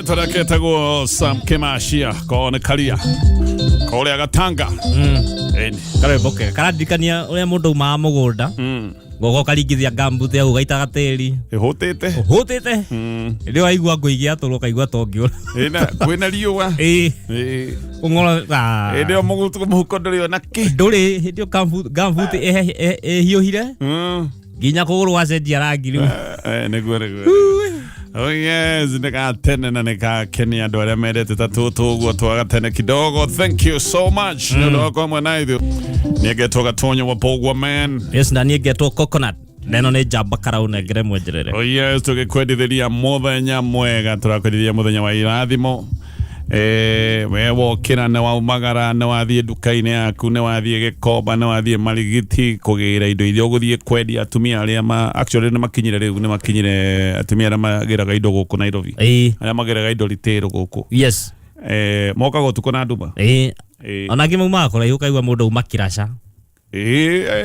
Rĩtwa rĩake etagwo Sam Kimashia konekaria kũrĩa Gatanga. Ĩni. Karwĩmbo kega karandirikania ũrĩa mũndũ aumaga mũgũnda goka ũkaringithia ngambuti hau ũgaita gatĩri Ĩhũtĩte. ũhũtĩte rĩu waigua ngũ igĩatũrwo ũkaigua ta ũngĩũra. Ĩna kwĩna riũa. Ĩĩ. Ĩĩ. Ũng'oro. Hĩndĩ ĩyo mũhuko ndũrĩ ona kĩ. Ndũrĩ hĩndĩ ĩyo ngambuti ĩhiũhire nginya kũgũrũ gwacenjia rangi rĩu. Eh, nĩguo nĩguo. Oh yes, nĩ ga tene na nĩ gakenia andũ arĩa mendete ta tũtũ ũguo twaga tene kidogo. Thank you so much. Nĩ ũndũ wa kwamwe na ithuĩ. Nĩ ngetwo Gatonyo wa Bogwa man. Yes, na niĩ ngetwo Coconut na ĩno nĩ njamba karau nengere mwenjerere. Oh yes, tũgĩkwendithĩria mũthenya mwega, tũrakwendithĩria mũthenya wa irathimo. Eh, we wokĩra nĩ waumagara nĩ wathiĩ nduka-inĩ yaku nĩ wathiĩ gĩkomba nĩ wathiĩ marigiti kũgĩra indo iria ũgũthiĩ kwendia. Atumia arĩa ma actually nĩ makinyire rĩu, nĩ makinyire atumia arĩa magĩraga indo gũkũ Nairobi, arĩa magĩraga indo retail gũkũ. Mokaga ũtukũ na nduma. Ona angĩ maumaga kũraihu, ũkaigua mũndũ auma Kĩraca.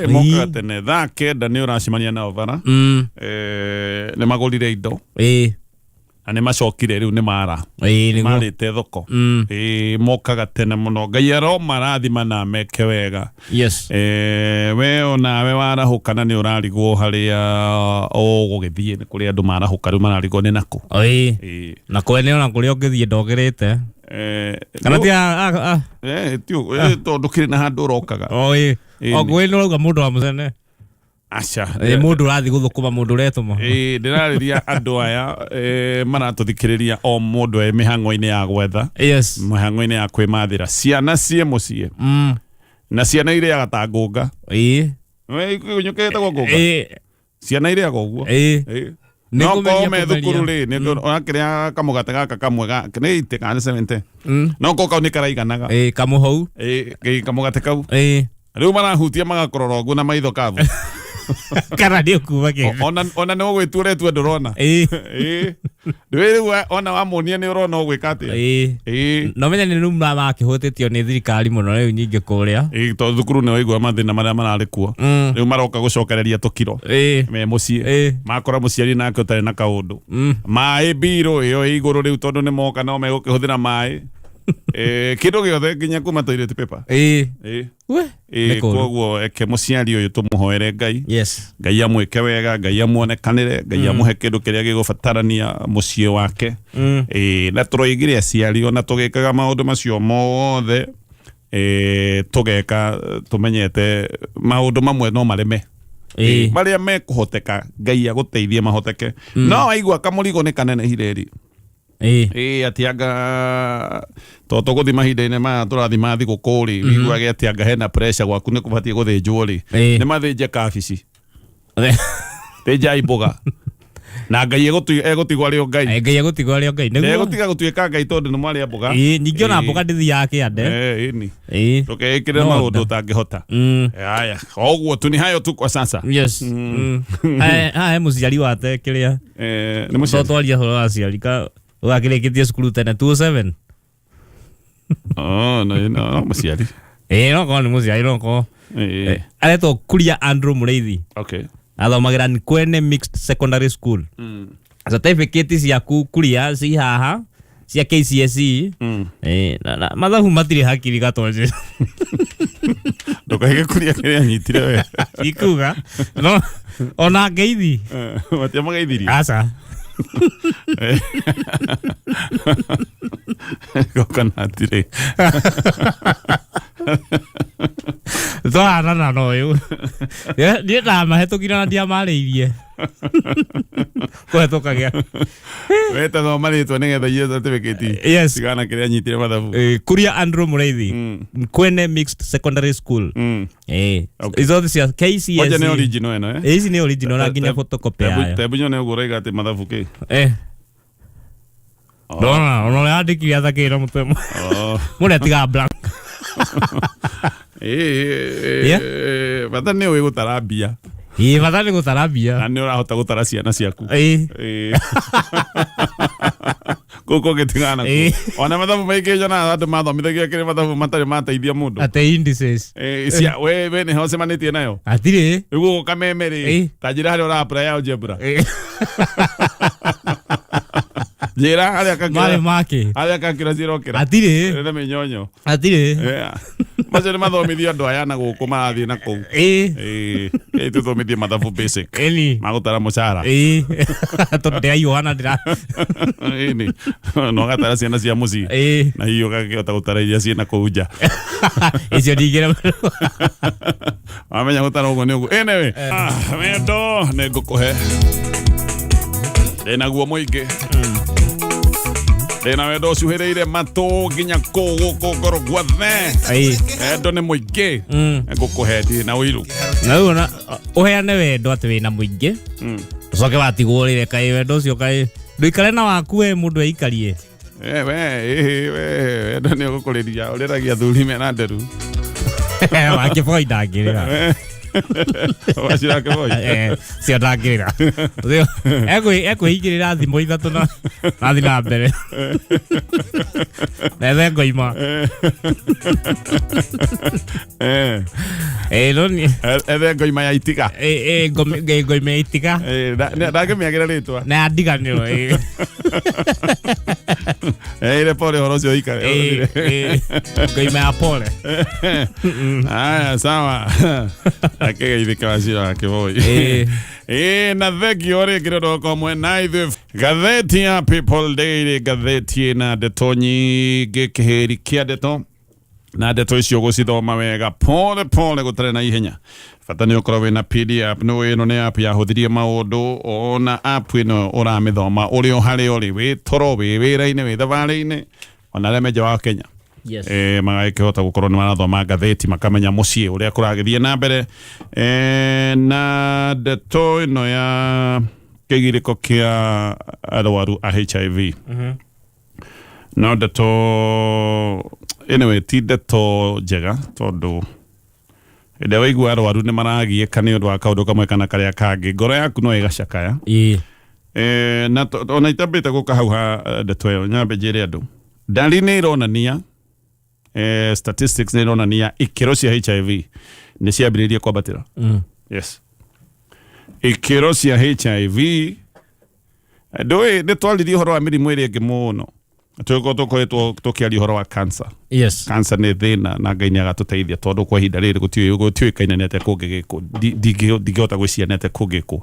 Mokaga tene thaa 9 nĩ ũracemania nao bara. Nĩ magũrire indo na nĩ macokire rĩu nĩ mara Nĩguo. Marĩte thoko. Mokaga tene mũno. Ngai aromarathima na meke wega. We onawe warahũka na nĩ ũrarigwo harĩa ũgũgĩthiĩ, nĩ kũrĩ andũ marahũka rĩu mararigwo nĩ nakũ. Na kwene ona kũrĩa ũngĩthiĩ ndogĩrĩte. Kana ti Tondũ kĩrĩ na handũ ũrokaga. O ĩĩ. O kwĩ nĩ ũrauga mũndũ wa mũcene. Aca. Mũndũ ũrathiĩ gũthũkũma, mũndũ ũretũma. Ndĩrarĩria andũ aya maratũthikĩrĩria, o mũndũ e mĩhang'o-inĩ ya gwetha, mĩhang'o-inĩ ya kwĩmathĩra, ciana ciĩ mũciĩ na ciana irĩaga ta ngũnga. Nyũkĩtagwo ngũnga. Ciana irĩaga ũguo. Nĩ No kũmeria. korwo me thukuru Kũmeria. rĩ, nĩ ũrakĩrĩa kamũgate gaka kamwe ga nĩ ite kana nĩ 70, no korwo kau nĩ karaiganaga. Kamũhou. Kamũgate kau rĩu marahutia magakorora ũguo na maitho kabu. Kana nĩ ũkuuma kĩga. Ona nĩ ũgwĩtua ũretua ndũrona. Ndũĩ rĩu ona wamuonia nĩ ũrona ũgwĩka atĩa. No menya nĩ rĩu makĩhũtĩtio nĩ thirikari mũno rĩu nyingĩ kũrĩa. Tondũ thukuru nĩ waigua mathĩna marĩa mararĩ kuo. Rĩu maroka gũcokereria tũkiro me mũciĩ. Makora mũciari nake ũtarĩ na kaũndũ. Maĩ mbirũ ĩyo ĩ igũrũ rĩu tondũ nĩ moka no megũkĩhũthĩra maĩ. Kĩndũ gĩothe nginya kuma toilet paper. We, nĩ kũũru. Koguo eke mũciari ũyũ tũmũhoere Ngai. Ngai amwĩke wega, Ngai amuonekanĩre, Ngai amũhe kĩndũ kĩrĩa gĩgũbatarania mũciĩ wake. Na tũroigire aciari ona tũgĩkaga maũndũ macio mothe, tũgeka tũmenyete maũndũ mamwe no mareme. Marĩa mekũhoteka Ngai agũteithie mahoteke, no waigua kamũrigo nĩ kanene hireri. Ĩĩ, atĩ anga to tũgũthi mahinda-inĩ maya tũrathi ma thigũkũ rĩ, wiguage atĩ anga hena pressure gwaku nĩ kũbatiĩ gũthĩnjwo rĩ, nĩ mathĩnje kabici, thĩnjai mboga na Ngai egũtigwo arĩ o Ngai. Ngai egũtigwo arĩ o Ngai, nĩguo. Egũtiga gũtuĩka Ngai tondũ nĩ mwarĩa mboga. Ningĩ ona mboga ndĩthiaga kĩande. Ĩni. Ndũkeĩkĩrĩre No maũndũ nda. ũtangĩhota. Haya, oguo tu, ni hayo tu kwa sasa. Yes. Haha he mũciari wate kĩrĩa. Nĩ mũciari. Twaria ũhoro wa aciari ka ũgakĩrĩkĩtie cukuru tene 27. Oh, no, no, no mũciari. Ĩĩ, no korwo nĩ mũciari, no korwo. Aretwo Kuria Andrew Mũrĩithi. Athomagĩra Nkwene Mixed Secondary School. Certificate ciaku Kuria ci haha cia KCSE. Na mathabu matirĩ hakiri gatonje. Ndũkaige kuria kĩrĩa anyitire we. Ikuga no ona ngeithi. Matiamũgeithirie? Aca. Coconut rĩ. Twahanana na ũyũ niĩ ndamahĩtũkire na ndiamarĩirie kũhetũkagia. Wetagwo marĩtwa nĩgetha iye certificate. Tigana kĩrĩa anyitire mathabu. Kuria Andrew Mũrĩithi, Nkwene Mixed Secondary School. Izo cia KCSE. Kwanja nĩ original ĩno, eh? Ici nĩ original na nginya photocopy yayo. Tebu nyone ũguo ũraiga atĩ mathabu kĩ. Ndona ona ũrĩa andĩkire athakĩra mũtwe mũrĩa atigaga blank. Bata nĩ ũĩ gũtara mbia. Ĩĩ, bata nĩ gũtara mbia. Na nĩ ũrahota gũtara ciana ciaku. Ĩĩ. Kũu kũngĩtigana nakuo. Ona mathabu maingĩ nyonaga andũ mathomithagia kĩrĩ mathabu matarĩ mateithia mũndũ. Ate indices. We nĩho ũcemanĩtie nayo? Hatirĩ. Rĩu gũgũka meme rĩ, ta njĩra harĩa ũra apply algebra. Njĩra harĩa Marĩ kakĩra make. harĩa kakĩra cirokĩra. Hatirĩ. Na mĩnyonyo. Hatirĩ. Yeah. Macio nĩ mathomithio andũ aya na gũkũ marathiĩ na kũu. Ĩĩ. Ĩĩ, ĩĩ tũthomithie mathabu basic. Ĩni. Magũtara mũcara. Ĩĩ. Tondũ ndĩraiyũa na ndĩra. Ĩni. No gatara ciana cia mũciĩ. Ĩĩ. Na hihi ũgakĩhota gũtara iria ciĩ na kũu nja. Icio ndingĩra. Wamenya gũtara ũguo nĩ ũguo. Anyway, ah, wendo nĩ ngũkũhe. Ndĩnaguo mũingĩ. Ndĩna wendo ũcuhĩrĩire matũ nginya kũu gũkũ ngoro guothe. Ĩĩ. Wendo nĩ mũingĩ. Ngũkũhe ndirĩ na ũiru. Na rĩu ona ũheane wendo atĩ wĩna mũingĩ. Ũcoke watigwo rĩre kaĩ wendo ũcio kaĩ ndũikare na waku we mũndũ eikarie. Eh, we, eh, we, wendo nĩ ũgũkũrĩria ũrĩragia athuri mena nderu. Wakĩboi ndangĩrĩra. Wacira kĩboi. Eh, cio ndangĩrĩra. Ekwĩhingĩrĩra thimũ ithatũ na nathi na mbere. Nethe ngoima. Eh, Eh, no ni ethe ngoima ya itiga. eh eh ngoima ya itiga Eh, ndangĩmĩagĩra rĩtwa. na ya ndiganĩro. Eh, Eh, ile pole ũhoro ũcio ũikare. eh, eh, ngoima ya pole. Haya, sawa. Akĩgeithĩka wacira wa kĩboi. Eh. Ĩĩ, na thengio rĩngĩ nĩ ũndũ wa gũkorwo mwena ithuĩ. Ngathĩti ya People Daily, ngathĩti ĩna ndeto nyingĩ, kĩhĩri kĩa ndeto na ndeto icio gũcithoma wega pole pole gũtarĩ na ihenya bata nĩ ũkorwo wĩna PDF nĩ ĩno nĩ app yahũthirie maũndũ ona app ĩno ũramĩthoma ũrĩ o harĩa ũrĩ wĩ toro wĩ wĩra-inĩ wĩ thabarĩ-inĩ ona arĩa me nja wa Kenya Yes. eh, magakĩhota gũkorwo nĩ marathoma ngathĩti makamenya mũciĩ ũrĩa kũragĩthiĩ na mbere eh, na ndeto ĩno ya kĩgirĩko kĩa arwaru a HIV no ndeto anyway ti ndeto njega tondũ hĩndĩ ĩrĩa waigua arwaru nĩ maragiĩka nĩ ũndũ wa kaũndũ kamwe kana karĩa kangĩ ngoro yaku no ĩgacakaya Ĩĩ. Eh, na ona itambĩte gũka hau ha eh, ndeto ĩyo nyambe njĩre andũ ndari nĩ ironania eh, statistics nĩ ironania ikĩro cia HIV nĩ ciambĩrĩirie kwambatĩra yes ikĩro cia HIV ndũĩ nĩ twaririe ũhoro wa mĩrimũ ĩrĩa ĩngĩ mũno tũgĩkorwo tũkoretwo tũkĩaria ũhoro wa cancer Yes. cancer nĩ thĩna na ngai nĩ agatũteithia tondũ kwa ihinda rĩrĩ gũtiũĩkaine nĩ atĩa kũngĩgĩkwo ndingĩhota gwĩciria nĩ atĩa kũngĩkwo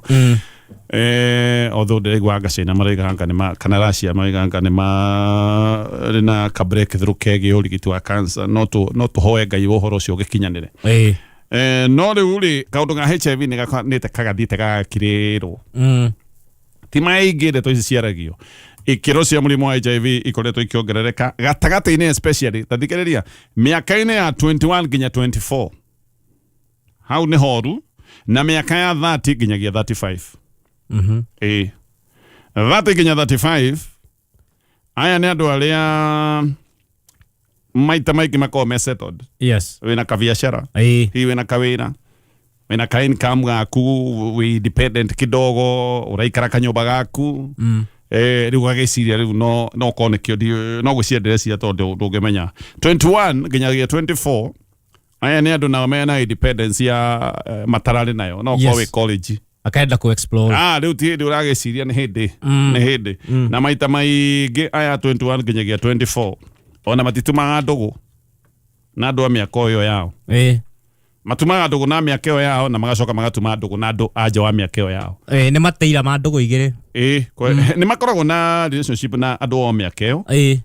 eh although ndĩraigua anga China maraiga anga nĩ ma kana Russia maraiga anga nĩ marĩ na ka breakthrough kegiĩ ũrigiti wa cancer no tũ no tũhoe ngai ũhoro ũcio ũgĩkinyanĩre Ĩĩ. eh no rĩu rĩ kaũndũ ga HIV nĩ gakanĩte kagathiĩte gagakirĩrwo ti maingĩ ndeto ici ciaragio ikĩro cia mũrimũ wa HIV ikoretwo ikĩongerereka gatagatĩ-inĩ especially ta thikĩrĩria mĩaka-inĩ ya 21 nginya 24 hau nĩ horu na mĩaka ya 30 nginyagia 35 ĩĩ 30 nginya 35 aya nĩ andũ arĩa maita maingĩ makoragwo me settled Yes. wĩna kabiacara Ĩĩ. hihi wĩna kawĩra wĩna ka income gaku wĩ independent kidogo ũraikara kanyũmba gaku eh, rĩu ũgagĩciria rĩu no no korwo nĩkĩo no gwĩciria ndĩreciria tondũ ndũngĩmenya 21 nginyagia 24 aya nĩ andũ nao mena independence ya eh, matararĩ nayo no korwo Yes. wĩ college Akaenda ku explore. ah rĩu ti hĩndĩ ũragĩciria nĩ hĩndĩ nĩ hĩndĩ na maita maingĩ aya 21 nginyagia 24 ona matitumaga ndũgũ na andũ a mĩaka ĩyo yao Ĩĩ. matumaga ndũgũ na mĩaka ĩyo yao na magacoka magatuma ndũgũ na andũ a nja wa mĩaka ĩyo yao Ĩĩ, nĩ mateira ma ndũgũ igĩrĩ. ĩĩ nĩ makoragwo na relationship na andũ o mĩaka ĩyo Ĩĩ.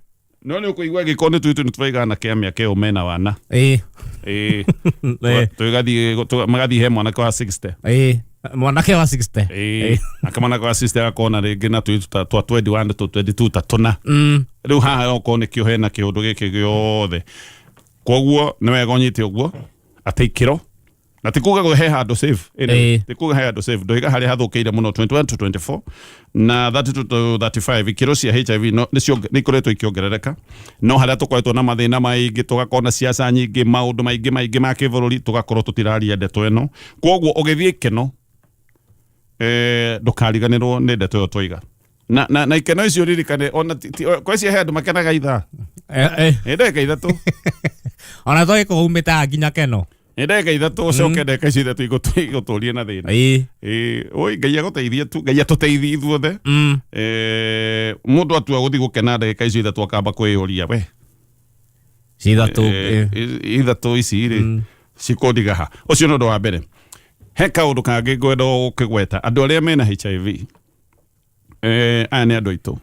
no nĩ ũkũigua gĩkorwo nĩ tuitũ nĩ tũraigana kĩa mĩaka ĩyo mena wana Ĩĩ. ĩĩ Ĩĩ. tũgathiĩ magathiĩ he mwanake wa 60 Ĩĩ. Mwanake wa 60. ĩĩ nake mwanake wa 60 agakona rĩngĩ na tuitũ ta twa 21 tũ 22 ta tũna rĩu haha okorwo nĩkĩo hena kĩũndũ gĩkĩ gĩothe koguo nĩ wega ũnyite ũguo atĩ ikĩro na ti kuga he handũ safe anyway, Ĩĩ. ti kuga he handũ safe ndũiga harĩa hathũkĩire mũno 21 to 24 na 32 to 35 ikĩro cia HIV no nĩcio nĩ ikoretwo ikĩongerereka no harĩa tũkoretwo na mathĩna maingĩ tũgakorwo na ciaca nyingĩ maũndũ maingĩ maingĩ ma kĩbũrũri tũgakorwo tũtiraria ndeto ĩno koguo ũgĩthiĩ ikeno eh, ndũkariganĩrwo nĩ ndeto ĩyo twaiga na, na, na ikeno icio ririkane ona kweci he andũ makenaga ithaa Eh, eh. nĩ ndagĩka ithatũ Ona twagĩkorwo umĩte haha nginya keno. Nĩ ndagĩka 3 ũcoke ndagĩka icio 3 igũtũrie na thĩna. Ĩĩ, oi Ngai agũteithie tu, Ngai atũteithie ithuothe. Mũndũ atua gũthiĩ gũkena ndagĩka icio 3 akamba kwĩyũria we 3. 3 ici rĩ cikũndiga ha? Ũcio nĩ ũndũ wa mbere. He kaũndũ kangĩ ngwenda gũkĩgweta, andũ arĩa mena HIV, aya nĩ andũ aitũ,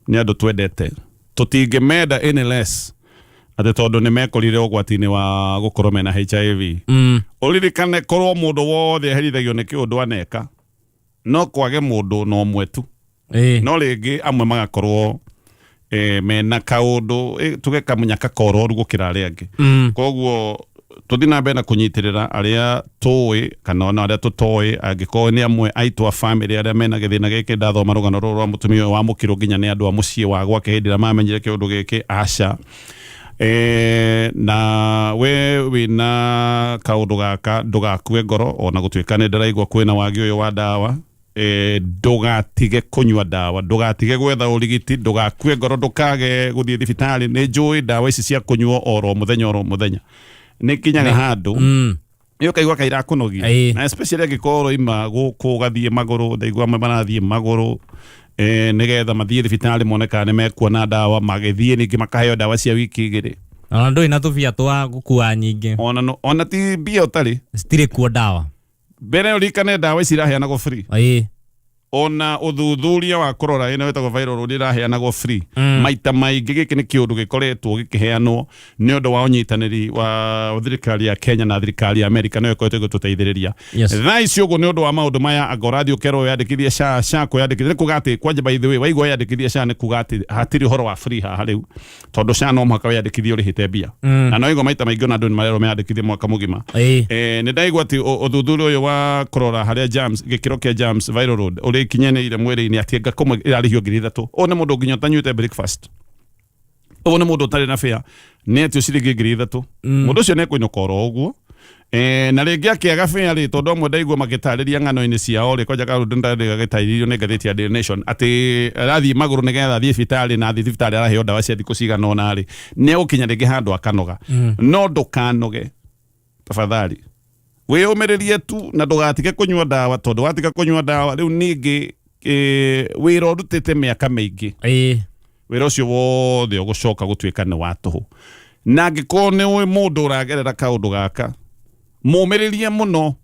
nĩ andũ twendete, tũtingĩmenda any less atĩ tondũ nĩ mekorire ũgwati-inĩ wa gũkorwo mena HIV. Ũririkane korwo mũndũ wothe aherithagio nĩ kĩũndũ aneka, no kwage mũndũ na ũmwe tu. No rĩngĩ amwe magakorwo mena kaũndũ, tuge kamũnyaka kororu gũkĩra arĩa angĩ. Koguo tũthiĩ na mbere na kũnyitĩrĩra arĩa tũĩ kana ona arĩa tũtoĩ, angĩkorwo nĩ amwe aitũ a family arĩa mena gĩthĩna gĩkĩ. Ndathoma rũgano rũrũ rwa mũtumia ũyũ wamũkĩrwo nginya nĩ andũ a mũciĩ wa gwake hĩndĩ ĩrĩa mamenyire kĩũndũ gĩkĩ, aca. Na we wĩna kaũndũ gaka ndũgakue ngoro, ona gũtuĩka nĩ ndĩraigua kwĩna wagi ũyũ wa ndawa. Ndũgatige kũnyua ndawa, ndũgatige gwetha ũrigiti, ndũgakue ngoro, ndũkage gũthiĩ thibitarĩ. Nĩ njũĩ ndawa ici cia kũnyuo oro mũthenya oro mũthenya nĩ kinyaga handũ nĩ ũkaigua kairakũnogia, na especially angĩkorwo ũroima gũkũ ũgathiĩ magũrũ. Ndaigua amwe marathiĩ magũrũ nĩgetha mathiĩ thibitarĩ mone kana nĩ mekuona ndawa, magĩthiĩ ningĩ makaheo ndawa cia wiki 2. Ona ndũrĩ na tũbia twa gũkua nyingĩ. Ona ti mbia ũtarĩ. Citirĩ kuo ndawa. Mbere ũririkane ndawa ici iraheanagwo free. Ona ũthuthuria wa kũrora ĩno ĩtagwo viral load ĩraheanagwo free. Maita maingĩ gĩkĩ nĩ kĩũndũ gĩkoretwo gĩkĩheanwo nĩ ũndũ wa ũnyitanĩri wa thirikari ya Kenya na thirikari ya Amerika, nĩyo ĩkoretwo ĩgĩtũteithĩrĩria. Thaa ici ũguo nĩ ũndũ wa maũndũ maya, anga ũrathiĩ ũkerwo wĩyandĩkithie SHA, SHA kwĩyandĩkithia nĩ kuga atĩ, kwanja by the way, waigua wĩyandĩkithie SHA nĩ kuga atĩ hatirĩ ũhoro wa free haha rĩu, tondũ SHA no mũhaka wĩyandĩkithie ũrĩhĩte mbia. Na no igua maita maingĩ ona andũ nĩ marerwo meyandĩkithie mwaka mũgima. Nĩ ndaigua atĩ ũthuthuria ũyũ wa kũrora harĩa germs, gĩkĩro kĩa germs viral load ũrĩa ikinyanĩire mwĩrĩ-inĩ, atĩ anga kũmwe ĩrarĩhio 3,000. Ũyũ nĩ mũndũ nginya ũtanyuĩte breakfast, ũyũ nĩ mũndũ ũtarĩ na fare, nĩ etio ciringi 3,000. Mũndũ ũcio nĩ ekũinũka oro ũguo. Na rĩngĩ akĩaga fare rĩ, tondũ amwe ndaigua magĩtarĩria ng'ano-inĩ ciao rĩ, kwanja kaũndũ ndagĩtarĩirio nĩ ngathĩti ya Daily Nation atĩ arathiĩ magũrũ nĩgetha athiĩ thibitarĩ, na athiĩ thibitarĩ araheo ndawa cia thikũ cigana ũna rĩ, nĩ egũkinya rĩngĩ handũ akanoga. No ndũkanoge, tafadhali wĩyũmĩrĩrie tu na ndũgatige kũnyua ndawa, tondũ watiga kũnyua ndawa rĩu ningĩ wĩra ũrutĩte mĩaka mĩingĩ, wĩra ũcio wothe ũgũcoka gũtuĩka nĩ wa tũhũ. Na angĩkorwo nĩ ũĩ mũndũ ũragerera kaũndũ gaka, mũmĩrĩrie mũno,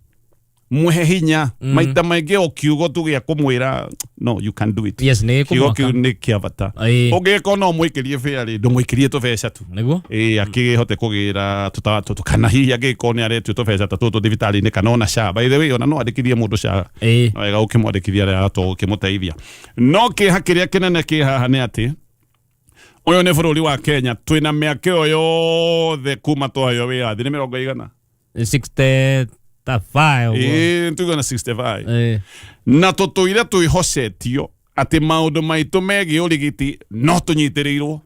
mũhe hinya. Maita maingĩ o kiugo tu gĩa kũmwĩra no you can do it, Yes, nĩ kiugo gĩkũmwaka. kĩu nĩ kĩa bata. Ũngĩgĩkorwo no mũikĩrie bĩa rĩ, ndũmũikĩrie tũbeca tu. Nĩguo. Ĩĩ, akĩhote kũgĩra tũtawa tũtũ, kana hihi angĩgĩkorwo nĩ aretio tũbeca ta tũtũ thibitarĩ-inĩ, kana ona SHA. By the way, ona no andĩkithie mũndũ SHA. No wega ũkĩmwandĩkithia arĩa aratwo ũkĩmũteithia. No kĩeha kĩrĩa kĩnene kĩ haha nĩ atĩ ũyũ nĩ bũrũri wa Kenya, twĩna mĩaka ĩyo yothe kuma twaheo wĩyathi, nĩ mĩrongo igana 65 ũguo. Ĩĩ, tuge na 65. Na tũtũire twĩhocetio atĩ maũndũ maitũ megiĩ ũrigiti no tũnyitĩrĩirwo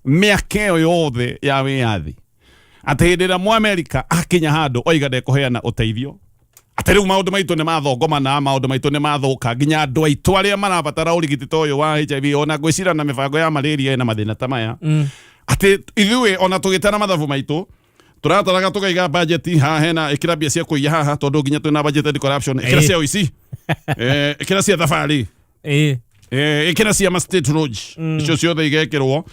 mĩaka ĩyo yothe ya wĩyathi, atĩ hĩndĩ ĩrĩa Mũamerika akinya handũ oiga ndekũheana ũteithio, atĩ rĩu maũndũ maitũ nĩ mathongomana, maũndũ maitũ nĩ mathũka, nginya andũ aitũ arĩa marabatara ũrigiti ta ũyũ wa HIV, ona ngwĩcira na mĩbango ya malaria ĩna mathĩna ta maya, atĩ ithuĩ ona tũgĩtara mathabu maitũ tũrataraga tũkaiga budget haha hena ĩkĩra mbia cia kũiya haha, tondũ nginya twĩna budget anti corruption, ĩkĩra cia ũici, ĩkĩra cia thabarĩ, ĩkĩra cia ma state lodge, icio ciothe igekĩrwo.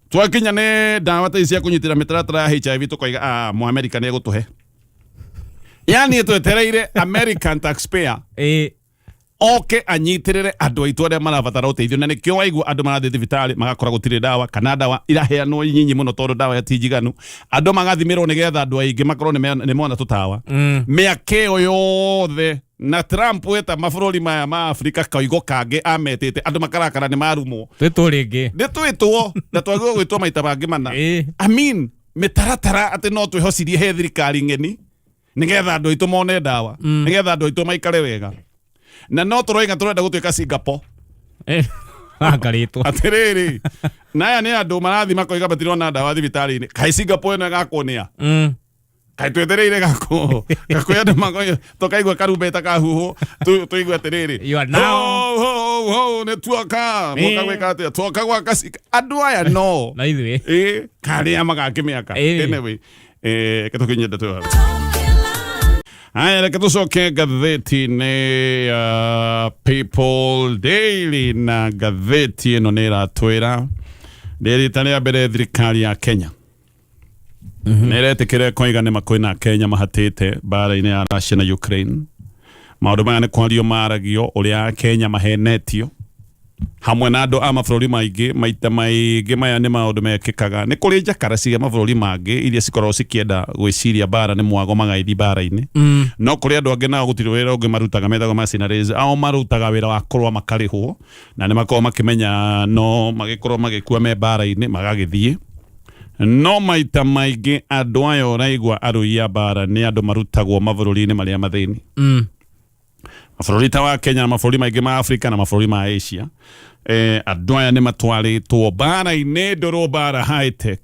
Twakinya nĩ ndawa ta ici cia kũnyitĩra mĩtaratara ya HIV, tũkoiga ah, Mũamerika nĩ egũtũhe. Yani twetereire American taxpayer oke anyitĩrĩre andũ aitũ arĩa marabatara ũteithio, na nĩkĩo waigua andũ marathiĩ thibitarĩ magakora gũtirĩ ndawa, kana ndawa iraheanwo nyinyi mũno tondũ ndawa ti njiganu, andũ magathimĩrwo nĩgetha andũ aingĩ makorwo nĩ mona tũtawa. Mĩaka ĩyo yothe na Trump weta mabũrũri maya ma Afrika koigo kangĩ ametĩte, andũ makarakara nĩ marumwo. Twĩtwo rĩngĩ. Nĩ twĩtwo na twagĩrĩirwo gwĩtwo maita mangĩ mana. I mean, mĩtaratara atĩ no twĩhocirie he thirikari ng'eni nĩgetha andũ aitũ mone ndawa, nĩgetha andũ aitũ maikare wega, na no tũroiga tũrenda gũtuĩka Singapore. Angarĩtwo. Atĩrĩrĩ, na aya nĩ andũ marathiĩ makoiga matirona ndawa thibitarĩ-inĩ. Kaĩ Singapore ĩno ĩgakwo nĩa? Kaĩ twetereire gakwo gakwĩ andũ makoiga tũkaigua karumbeta kahuhwo, tũigue atĩrĩrĩ, You are now- ho ho ho, nĩ tuoka mwoka gwĩka atĩa? Tuoka gwaka andũ aya no Na ithuĩ karĩa magakĩmĩaka. Anyway, reke tũkinyie ndeto ĩyo hau. Aya, reke tũcoke ngathĩti-inĩ ya People Daily, na ngathĩti ĩno nĩ ĩratwĩra nĩ rita rĩa mbere thirikari ya Kenya nĩ ĩretĩkĩra ĩkoiga nĩ makwĩna Kenya mahatĩte mbara-inĩ ya Russia na Ukraine. Maũndũ maya nĩ kwario maragio ũrĩa Kenya mahenetio hamwe na andũ a mabũrũri maingĩ. Maita maingĩ maya nĩ maũndũ mekĩkaga, nĩ kũrĩ njakara cia mabũrũri mangĩ iria cikoragwo cikĩenda gwĩciria mbara nĩ mwago magaithi mbara-inĩ. No kũrĩ andũ angĩ nao gũtirĩ wĩra ũngĩ marutaga, metagwo mercenaries. Ao marutaga wĩra wa kũrũa makarĩhwo, na nĩ makoragwo makĩmenya no magĩkorwo magĩkua me mbara-inĩ magagĩthiĩ. No maita maingĩ andũ aya ũraigua arũi a mbara nĩ andũ marutagwo mabũrũri-inĩ marĩa mathĩni. Mabũrũri ta wa Kenya na mabũrũri maingĩ ma Afrika na mabũrũri ma Asia. Andũ aya nĩ matwarĩtwo mbara-inĩ ndũrũ, mbara high tech,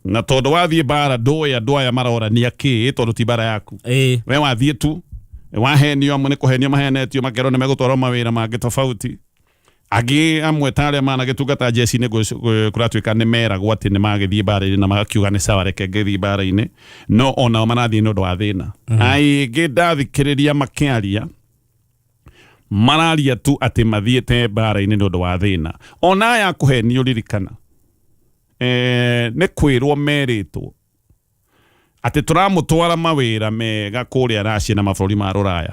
na tondũ wathiĩ mbara ndũĩ andũ aya marorania kĩ, tondũ ti mbara yaku. We wathiĩ tu wahenio, amwe nĩ kũhenio mahenetio makerwo nĩ megũtwarwo mawĩra mangĩ tofauti. Angĩ amwe ta arĩa managĩtungata jeshi-inĩ, kũratuĩka nĩ meragwo atĩ nĩ magĩthiĩ mbara-inĩ na magakiuga nĩ sawa, reke ngĩthiĩ mbara-inĩ, no onao marathiĩ nĩ ũndũ wa thĩna. Aingĩ ndathikĩrĩria makĩaria, mararia tu atĩ mathiĩte mbara-inĩ nĩ ũndũ wa thĩna. Ona aya kũhenio, ririkana, nĩ kwĩrwo merĩtwo atĩ tũramũtwara mawĩra mega kũrĩa Russia na mabũrũri ma rũraya.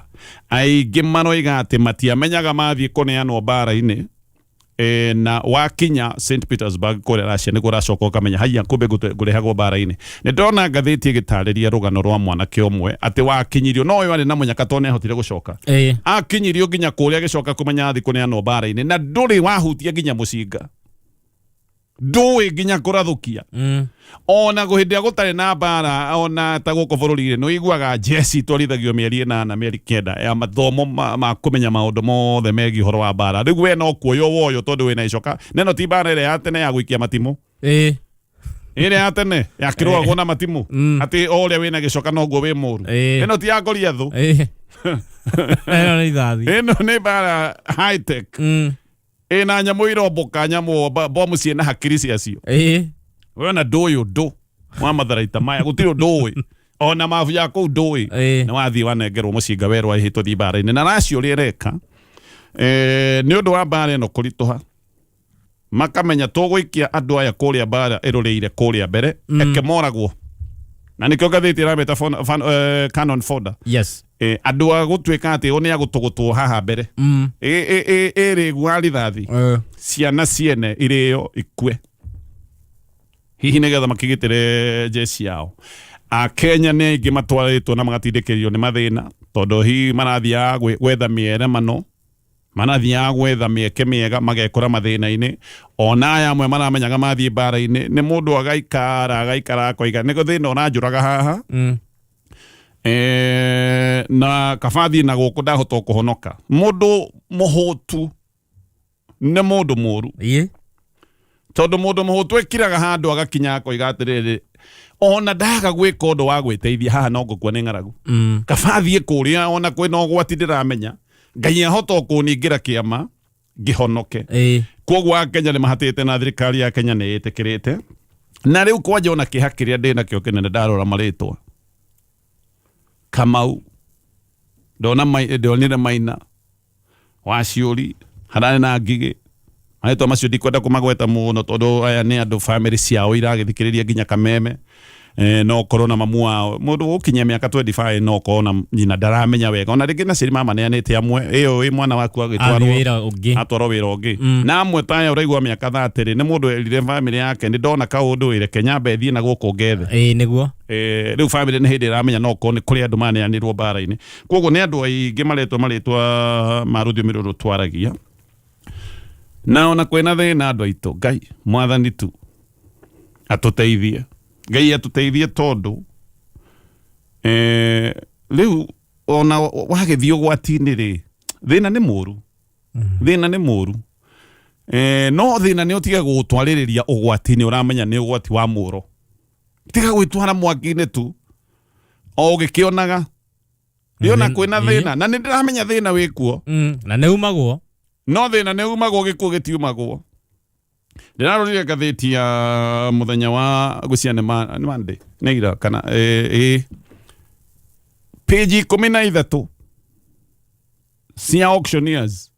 Aingĩ maroiga atĩ matiamenyaga mathiĩ kũneanwo mbara-inĩ. Na wakinya St Petersburg kũrĩa Russia nĩguo ũracoka ũkamenya haiya, kumbe ngũrehagwo mbara-inĩ. Nĩ ndona ngathĩti ĩgĩtarĩria rũgano rwa mwanake ũmwe atĩ wakinyirio, no ũyũ arĩ na mũnyaka tondũ nĩ ahotire gũcoka. Akinyirio nginya kũrĩa, agĩcoka kũmenya athi kũneanwo mbara-inĩ na ndũrĩ wahutia nginya mũcinga, ndũĩ nginya kũrathũkia. Ona hĩndĩ ĩrĩa gũtarĩ na mbara, ona ta gũkũ bũrũri-inĩ, nĩ ũiguaga njeci twarithagio mĩeri 8, mĩeri 9 ya mathomo ma kũmenya maũndũ mothe megiĩ ũhoro wa mbara. Rĩu we no kuoywo woywo tondũ wĩna icoka. Na ĩno ti mbara ĩrĩa ya tene ya gũikia matimũ. Ĩrĩa ya tene yakĩrũagwo na matimũ. Atĩ o ũrĩa wĩna gĩcoka noguo wĩ mũru. Ĩno ti ya Goliathũ. Ĩno nĩ ithathi. Ĩno nĩ mbara high tech. Ĩna nyamũ iromboka, nyamũ bomu ciĩna hakiri ciacio. Wona ndũĩ ũndũ wa matharaita maya, gũtirĩ ũndũ ũĩ, ona mabu ya kũu ndũĩ. Nĩ wathiĩ wanengerwo mũcinga werwo ĩhĩ tũthiĩ mbara-inĩ. Na racio ũrĩa ĩreka, nĩ ũndũ wa mbara ĩno kũritũha, makamenya tũgũikia andũ aya kũrĩa mbara ĩrũrĩire kũrĩa mbere. Eke moragwo, na nĩkĩo ngathĩti ĩramĩta cannon fodder. Andũ a gũtuĩka atĩ o nĩ agũtũgũtwo haha mbere. Ĩrĩgua rithathi. Ciana ciene irĩo ikue hihi nĩgetha makĩgitĩre jeshi yao. Akenya nĩ aingĩ matwarĩtwo na magatindĩkĩrĩrio nĩ mathĩna, tondũ hihi marathiaga gwetha mĩeremano, marathiaga gwetha mĩeke mĩega, magekora mathĩna-inĩ. Ona aya amwe maramenyaga mathiĩ mbara-inĩ, nĩ mũndũ agaikara agaikara akoiga nĩ thĩna ũranjũraga haha. Na kaba thiĩ na gũkũ ndahota kũhonoka. Mũndũ mũhũtu nĩ mũndũ mũru. Tondũ mũndũ mũhũtu ekiraga handũ agakinya akoiga atĩrĩrĩ, ona ndaga gwĩka ũndũ wa gwĩteithia haha no ngũkua nĩ ng'aragu. Kaba thiĩ kũrĩa ona kwĩna ũgwati ndĩramenya Ngai ahota kũningĩra kĩama ngĩhonoke. Koguo Akenya nĩ mahatĩte na thirikari ya Kenya nĩ ĩtĩkĩrĩte. Na rĩu kwanja ona kĩeha kĩrĩa ndĩ nakĩo kĩnene, ndarora marĩtwa Kamau, ndona ndonire Maina Waciũri, hararĩ na Ngigĩ. Marĩtwa macio ndikwenda kũmagweta mũno tondũ aya nĩ andũ family ciao iragĩthikĩrĩria nginya kameme. No ũkorwo na mamu wao mũndũ gũkinyia mĩaka 25, no ũkorwo na nyina ndaramenya wega, ona rĩngĩ na ciari mamaneanĩte amwe ĩyo ĩ mwana waku agĩtwarwo Athiĩ wĩra ũngĩ. Atwarwo wĩra ũngĩ. Na amwe ta aya ũraigua mĩaka 30 rĩ, nĩ mũndũ erire family yake nĩ ndona kaũndũ ĩ, reke nyambe thiĩ na gũkũ ngethe. Ĩĩ nĩguo. Rĩu family nĩ hĩndĩ ĩramenya no korwo nĩ kũrĩ andũ maneanĩrwo mbara-inĩ. Koguo nĩ andũ aingĩ maretwo marĩtwa ma rũthiomi rũrũ twaragia, na ona kwĩna thĩna, andũ aitũ, Ngai mwathani tu atũteithie, Ngai atũteithie, tondũ rĩu ona wagĩthiĩ ũgwati-inĩ rĩ, thĩna nĩ mũru. Thĩna nĩ mũru. No thĩna nĩ ũtige gũgũtwarĩrĩria ũgwati-inĩ ũramenya nĩ ũgwati wa mũro. Tiga gwĩtwara mwaki-inĩ tu o ũgĩkĩonaga rĩona kwĩna thĩna, na nĩ ndĩramenya thĩna wĩkuo. Na nĩ umagwo. No thĩna nĩ umagwo, gĩkuũ gĩtiumagwo. Ndĩrarorire ngathĩti ya mũthenya wa gwĩcia nĩ Monday, nĩ ira kana ĩ. Page 13 cia auctioneers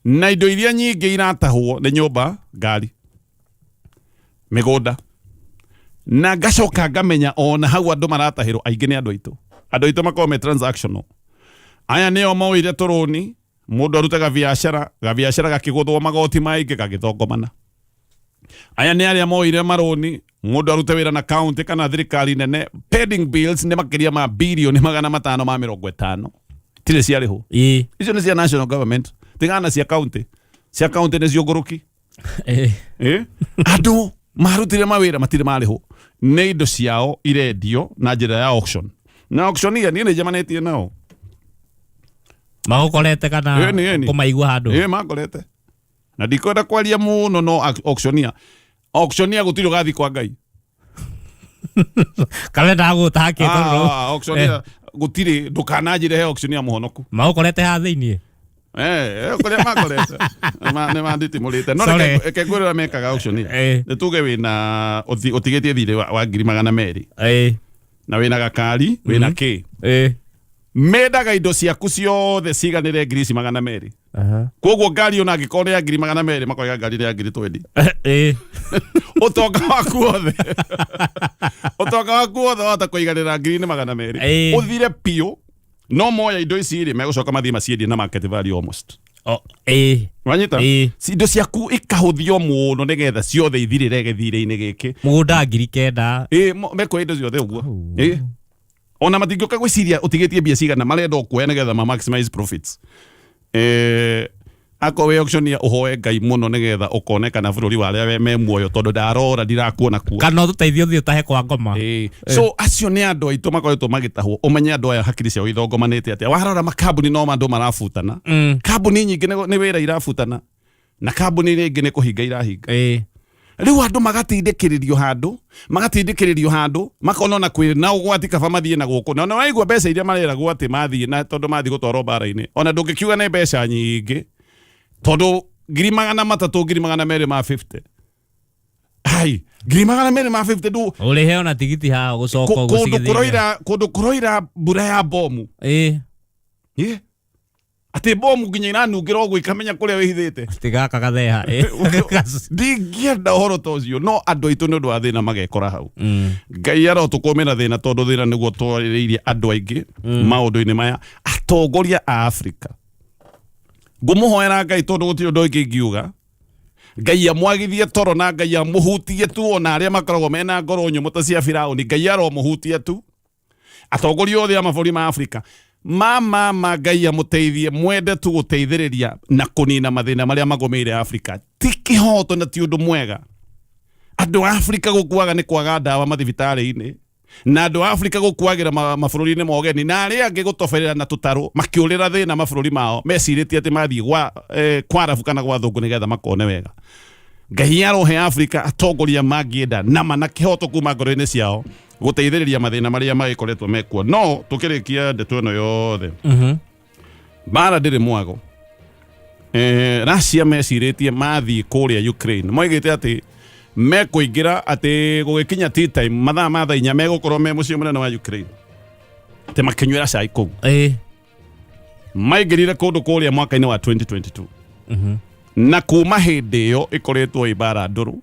na indo iria nyingĩ iratahwo nĩ nyũmba, ngari, mĩgũnda. Na ngacoka ngamenya ona hau andũ maratahĩrwo aingĩ nĩ andũ aitũ. Andũ aitũ makoragwo me transactional. Aya nĩo moire tũrũni, mũndũ arute gabiacara, gabiacara gakĩgũthwo magoti maingĩ gagĩthongomana. Aya nĩ arĩa moire marũni, mũndũ arute wĩra na county kana thirikari nene, pending bills nĩ makĩria ma birioni 550 tirĩ ciarĩhwo. Icio nĩ cia national government, tigana na cia county. Cia county nĩ ciũngũrũki. Andũ marutire mawĩra matirĩ marĩhwo, nĩ indo ciao irendio na njĩra ya auction. Na auctioneer niĩ nĩ njemanĩtie nao. Magũkorete kana Ĩni, ĩni. kũmaigua handũ? Ĩ, makorete. Na ndikwenda kwaria mũno, no auctioneer, auctioneer gũtirĩ ũgathiĩ kwa Ngai. Kana ndagũtakĩ tondũ Ah, auctioneer gũtirĩ, ndũkananjĩre he auctioneer mũhonoku. Magũkorete haha thĩiniĩ? Kũrĩa makorete nĩ manditimũrĩte, no Sorry. reke ngwĩre ũrĩa mekaga auctioneer. Nĩ tuge wĩna ũtigĩtie thirĩ wa 200,000 na wĩna gakari, wĩna kĩ, mendaga indo ciaku ciothe ciganĩre ngiri ici 200. Koguo ngari ona angĩkorwo nĩ ya 200,000, makoiga ngari nĩ ya ngiri 20. Ũtonga waku wothe, ũtonga waku wothe wahota kũiganĩra ngiri-inĩ 200, ũthire biũ. No moya indo ici rĩ, megũcoka mathiĩ maciendie na market value almost. O, ĩĩ. Wanyita? Ĩĩ. Indo ciaku ikahũthio mũno nĩgetha ciothe ithirĩre gĩthirĩ-inĩ gĩkĩ. Mũgũnda 9,000. Ĩĩ, mekuoya indo ciothe ũguo. Ĩĩ, ona matingĩũka gwĩciria ũtigĩtie mbia cigana, marenda o kuoya nĩgetha ma maximize profits. Akorwo wĩ auctioneer, ũhoe Ngai mũno nĩgetha ũkonekana bũrũri wa arĩa me muoyo, tondũ ndarora ndirakuona kuo. Kana ũtũteithie ũthiĩ ũtahe kwa ngoma. Ĩĩ. So acio nĩ andũ aitũ makoretwo magĩtahwo. Ũmenye andũ aya hakiri ciao ithongomanĩte atĩa. Warora makambuni, no andũ marabutana. Kambuni nyingĩ nĩ wĩra irabutana, na kambuni rĩngĩ nĩ kũhinga irahinga. Rĩu andũ magatindĩkĩrĩrio handũ, magatindĩkĩrĩrio handũ, makona ona kwĩ na ũgwati kaba mathiĩ na gũkũ. Na ona waigua mbeca iria mareragwo atĩ mathiĩ na tondũ mathiĩ gũtwarwo mbara-inĩ, ona ndũngĩkiuga nĩ mbeca nyingĩ, tondũ 300,000, 250,000, ai, 250,000 ndũ Ũrĩhe ona tigiti haha gũcoka ũguo kũndũ cigĩthiĩ. Kũroira kũndũ kũroira mbura ya bomu. Atĩ bomu nginya iranungĩra ũguo ikamenya kũrĩa wĩhithĩte. Tigaka gatheha. Ndingĩenda ũhoro ta ũcio, no andũ aitũ nĩ ũndũ wa thĩna magekora hau. Ngai arotũkũmĩra thĩna, tondũ thĩna nĩguo twarĩrĩirie andũ aingĩ maũndũ-inĩ maya. Atongoria a Afrika, ngũmũhoera Ngai, tondũ gũtirĩ ũndũ ũngĩ ingiuga. Ngai amwagithie toro na Ngai amũhutie tu, ona arĩa makoragwo mena ngoro nyũmũ ta cia Firaũni, Ngai aromũhutia tu. Atongoria othe a mabũrũri ma Afrika, ma ma ma Ngai amũteithie, mwende tu gũteithĩrĩria na kũnina mathĩna marĩa magũmĩire Afrika. Ti kĩhoto na ti ũndũ mwega andũ a Afrika gũkuaga nĩ kwaga ndawa mathibitarĩ-inĩ, na andũ a Afrika gũkuagĩra mabũrũri-inĩ ma ũgeni, na arĩa angĩ gũtoberera na tũtarũ makĩũrĩra thĩna mabũrũri mao, mecirĩtie atĩ mathiĩ gwa kwa arabu kana gwa thũngũ nĩgetha makone wega. Ngai arohe Afrika atongoria mangĩenda nama na kĩhoto kuma ngoro-inĩ ciao gũteithĩrĩria mathĩna marĩa magĩkoretwo mekuo. No tũkĩrĩkia ndeto ĩno yothe, mbara ndĩrĩ mwago. Russia mecirĩtie mathiĩ kũrĩa Ukraine, moigĩte atĩ mekũingĩra atĩ gũgĩkinya tea time, mathaa ma thaa 4, megũkorwo me mũciĩ mũnene wa Ukraine, atĩ makĩnyuĩra cai kũu. Maingĩrire kũndũ kũrĩa mwaka-inĩ wa 2022, na kuma hĩndĩ ĩyo ĩkoretwo ĩ mbara ndũrũ.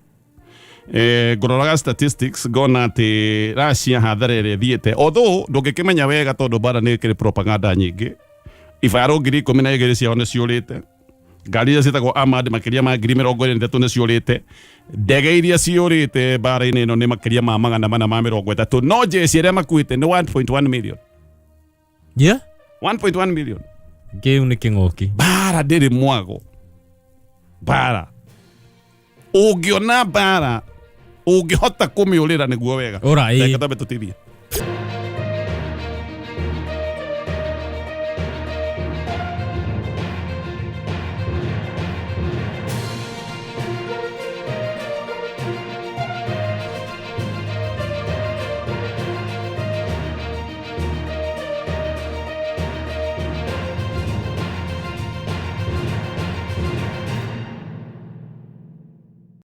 Ngũroraga statistics ngona atĩ Russia hathara ĩrĩa ĩthiĩte, although ndũngĩkĩmenya wega tondũ mbara nĩ ĩkĩrĩ propaganda nyingĩ, ibarũ 12,000 ciao nĩ ciũrĩte, ngari iria ciĩtagwo armored makĩria ma 23,000 nĩ ciũrĩte, ndege iria ciũrĩte mbara-inĩ ĩno nĩ makĩria ma 430, no jeshi arĩa makuĩte nĩ 1.1 million. 1.1 million. Kĩu nĩ kĩng'ũki. Mbara ndĩrĩ mwago. Mbara ũngĩona mbara ũngĩhota kũmĩũrĩra nĩguo wega. Ora, ĩĩ. Reke twambe tũtithie.